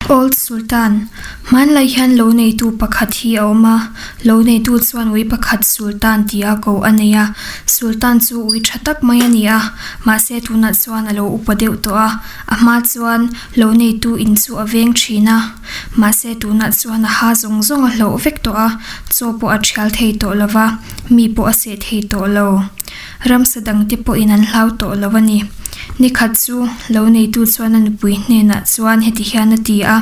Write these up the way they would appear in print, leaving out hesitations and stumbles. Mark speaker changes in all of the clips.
Speaker 1: Old Sultan, Hmanlai hian lo neitu pakhat hi a awm a, lo neitu chuan ui pakhat Sultan tia ko a nei a. Sultan chu ui tha tak mai a ni a, mahse tunah chuan a lo upa deuh tawh a, a hma chuan lo neitu in chu a veng thin a, mahse tunah chuan a ha zawng zawng a hloh vek tawh a, chaw pawh a thial thei tawh lo va, mi pawh a seh thei tawh lo. Ramsa dangte pawhin an hlau tawh lo a ni. Nikhat chu lo neitu chuan a nupui hnenah chuan heti hian a ti a,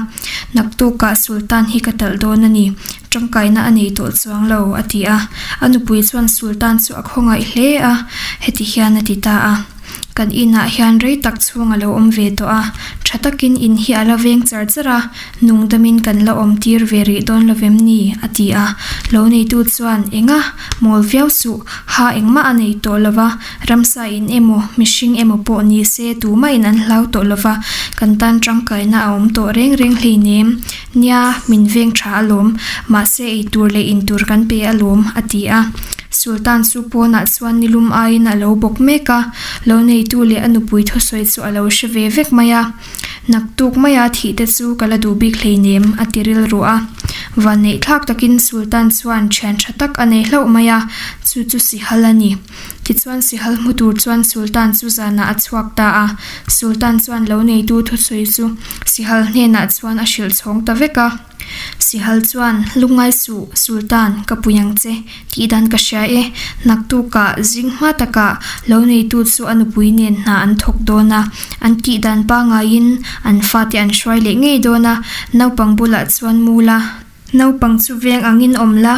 Speaker 1: Naktukah Sultan hi ka talh dawn a ni, tangkaina a nei tawh chuang lo, a ti a. A nupui chuan Sultan chu a khawngaih hle a, heti hian a ti ta a, Kan inah hian rei tak chhung a lo awm ve tawh a, tha takin in hi a la veng char char a, Nungdamin kan la awm tir ve rih dawn lo vem ni? a ti a. Lo neitu chuan, Enga? Mawl viau suh, ha engmah a nei tawh lo va, ramsa in emaw, mihring emaw pawh ni se tumahin an hlau tawh lo va, kan tan tangkaina a awm tawh reng reng hleinem. Nia, min veng tha alawm, mahse ei tur leh in tur kan pe alawm, a ti a. Sultan chu pawnah chuan nilum aiin a lo bawk mek a, lo neitu leh a nupui thusawi chu a lo hre ve vek mai a. Naktuk maia thih te chu ka la duh bik hleinem, a ti rilru a. Vanneih thlak takin Sultan chuan thian tha tak a nei hlauh mai a, chu chu Sihal a ni. Tichuan Sihal hmu tur chuan Sultan chu zanah a chhuak ta a. Sultan chuan lo neitu thusawi chu Sihal hnenah chuan a hrilh chhawng ta vek a. Sihal chuan, Lungngai suh, Sultan, ka pui ang che, tih dan ka hria e. Naktukah, zing hma takah, lo neitu chu a nupui nen hna an thawk dawn a. An tih dan pangaiin an fate an hruai leh ngei dawn a, naupang bulah chuan mu la, naupang chu veng angin awm la.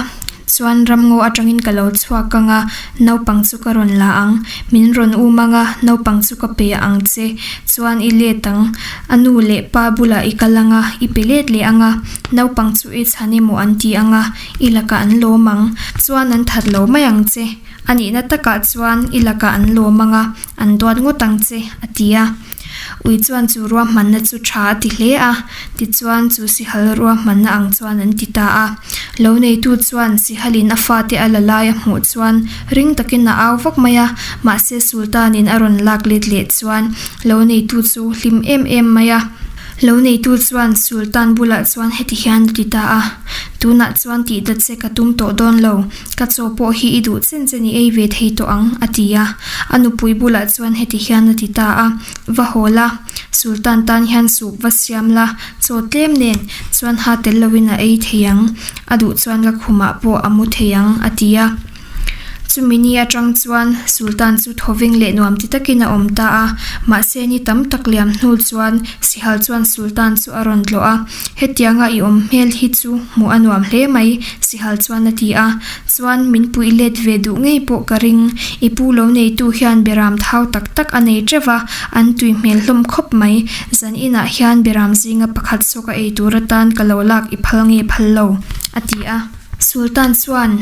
Speaker 1: Chuan ramngaw atangin ka lo chhuak ang a, naupang chu ka rawn la ang. Min rawn um ang a, naupang chu ka pe ang che. Chuan i let ang. A nu leh pa bulah i kal ang a, i pe let leh ang a. Naupang chu i chhan emaw an ti ang a, i lakah an lawm ang. Chuan an that lo mai ang che. A nihna takah chuan i lakah an lawm ang a, an duat ngawt ang che, a ti a. Ui chuan chu ruahmanna chu tha a ti hle a, tichuan chu sihal ruahmanna ang chuan an ti ta a. Lo neitu chuan sihalin a fate a la lai a hmuh chuan ring takin a au vak mai a, mahse Sultanin a rawn lak let leh chuan lo neitu chu hlim em em mai a. Lo neitu chuan Sultan bulah chuan heti hian a ti ta a, Tunah chuan tih dat che ka tum tawh dawn lo. Ka chaw pawh hi i duh chen chen i ei ve thei tawh ang, a ti a. A nupui bulah chuan heti hian a ti ta a, Va haw la, Sultan tan hian soup va siam la, chaw tlem nen chuan ha tel loin a ei thei ang, a duh chuan ka khumah pawh a mu thei ang, a ti a. Chumi ni atang chuan Sultan chu thawveng leh nuam ti takin a awm ta a, mahse ni tam tak liam hnu chuan Sihal chuan Sultan chu a rawn tlawh a. Hetianga i awm hmel hi chu hmuh a nuam hle mai, Sihal chuan a ti a. Chuan min puih let ve duh ngei pawh ka ring. I pu lo neitu hian beram thau tak tak a nei teuh va, an tui hmel hlawm khawp mai. Zan inah hian beram zinga pakhat zawk a ei tur atan ka lo lak i phal nge phal lo, a ti a. Sultan chuan,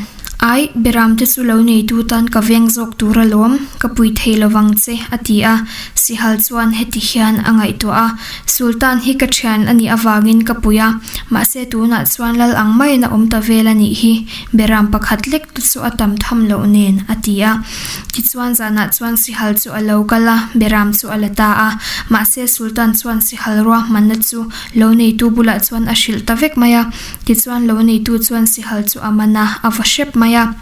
Speaker 1: Ai, beram te chu lo neitu tan ka veng zawk tur alawm, ka pui thei lovang che, a ti a. Sihal chuan heti hian a ngaihtuah a, Sultan hi ka thian a nih avangin ka pui a, mahse tunah chuan lal ang maiin a awm ta vel a nih hi, beram pakhat lek te chu a tam tham loh nen, a ti a. Tichuan zanah chuan Sihal chu a lo kal a, beram chu a la ta a. Mahse Sultan chuan Sihal ruahmanna chu lo neitu bulah chuan a hrilh ta vek mai a. Tichuan lo neitu chuan Sihal chu a man a, a va hrep mai a.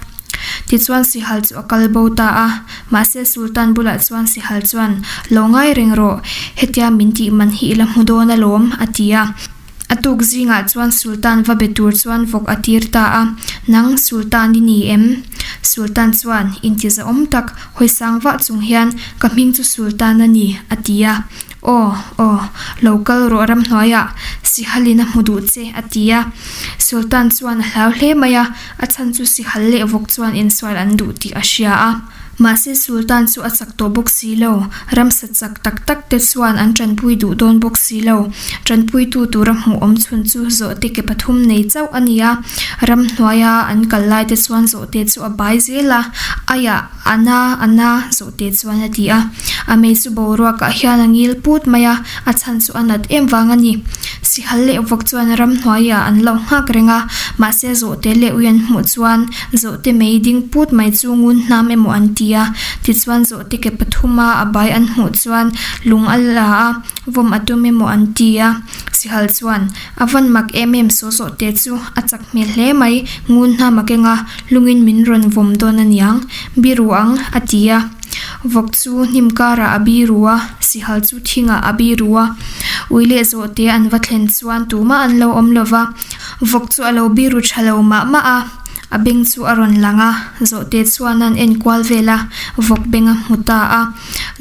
Speaker 1: Tichuan Sihal chu a kal bo ta a, mahse Sultan bulah chuan Sihal chuan, Lo ngai reng rawh, hetia min tih man hi i la hmu dawn alawm, a ti a. A tuk zingah chuan Sultan va be tur chuan vawk a tir ta a, Nang Sultan i ni em? Sultan chuan, Intizahawm tak, hawisang vah chung hian, Ka hming chu Sultan a ni, a ti a. Aw, aw, lo kal rawh ramhnuaiah, Sihalin a hmu duh che, a ti a. Sultan chuan a hlau hle mai a, a chhan chu Sihal leh vawk chuan insual an duh tih a hria a. Mahse Sultan chu a chak tawh bawk si lo, ramsa chak tak tak te chuan an tanpui duh dawn bawk si lo. Tanpuitu tura hmuh awm chhun chu zawhte ke pathum nei chauh a ni a, ramhnuaia an kal lai te chuan zawhte chu a bai zel a, aiah A na, a na, zawhte chuan a ti a. A mei chu boruakah hian a ngil put mai a, a chhan chu a nat em vang a ni. Sihal leh vawk chuan ramhnuaiah an lo nghak reng a. Mahse zawhte leh ui an hmuh chuan zawhte mei ding put mai chu ngun hnam emaw an ti a tichuan zawhte ke pathum a a bai an hmuh chuan lung a la a vawm a tum emaw an ti a sihal chuan a van mak em em saw zawhte chu a chak hmel hle mai ngun hnam a keng a lungin min rawn vawm dawn aniang biru ang a ti a vawk chu hnim karah a biru a sihal chu thingah a biru a ui leh zawhte an va thlen chuan tumah an lo awm lo va vawk chu a lo biru tha lo mah mah a a beng chu a rawn lang a zawhte chuan an en kual vel a vawk beng a hmu ta a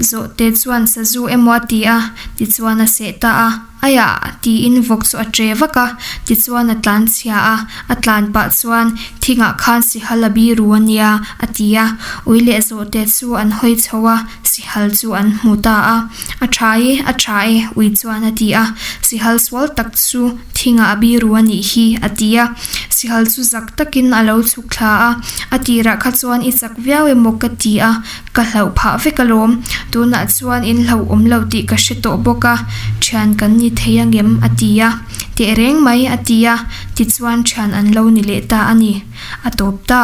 Speaker 1: zawhte chuan sazu emaw a ti a tichuan a seh ta a aiah tiin vawk chu a tre vak a tichuan a tlan chhia a a tlan pah chuan thingah khan sihal a biru a nia a ti a ui leh zawhte chu an hawi chho a sihal chu an hmu ta a a tha e a tha e ui chuan a ti a sihal sual tak chu thingah a biru a nih hi a ti a sihal chu zak takin a lo chhuk thla a a tirah kha chuan i chak viau emaw ka ti a ka hlauh phah vek alawm tunah chuan in hlauh awm lo tih ka hre tawh bawk a thian kan ni thei angem a ti a tehreng mai a ti a tichuan thian an lo ni leh ta a ni a tawp ta.